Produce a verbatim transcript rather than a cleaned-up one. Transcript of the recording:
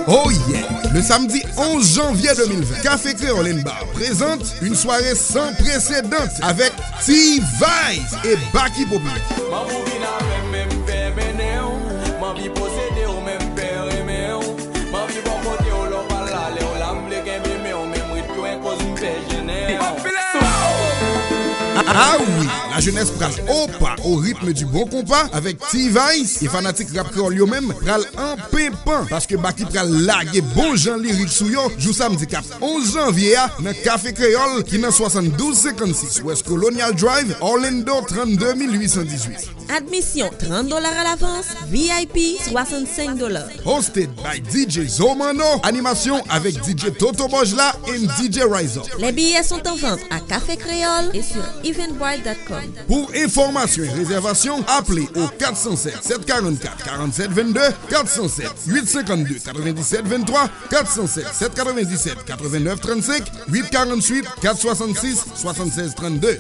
Oh yeah! Le samedi onze janvier deux mille vingt, Café Créole and Bar présente une soirée sans précédent avec T-Vice et Baky Populaire. Ah oui, la jeunesse pral au pas, au rythme du bon compas avec T-Vice, e fanatik rap kreyòl yo menm pral an penpan, paske Baky pral lage bon jan lirik sou yo jou samdi k ap onz janvye a nan Kafe Kreyòl ki nan swasanndouz senkannsis West Colonial Drive, Orlando trannde mil uitsan dizuit. Admisyon trant dola alavans, V I P swasannsenk dola. Hosted by D J Zomano, animasyon avèk D J Toto Bojla and D J Rise Up. Les billets sont en vente à Café Créole et sur eventbrite dot com. Pour information et réservation, appelez au quatre cent sept, sept cent quarante-quatre, quarante-sept vingt-deux, quatre cent sept, huit cinquante-deux, quatre-vingt-dix-sept vingt-trois, quatre cent sept, sept quatre-vingt-dix-sept, quatre-vingt-neuf trente-cinq, huit quarante-huit, quatre soixante-six, soixante-seize trente-deux.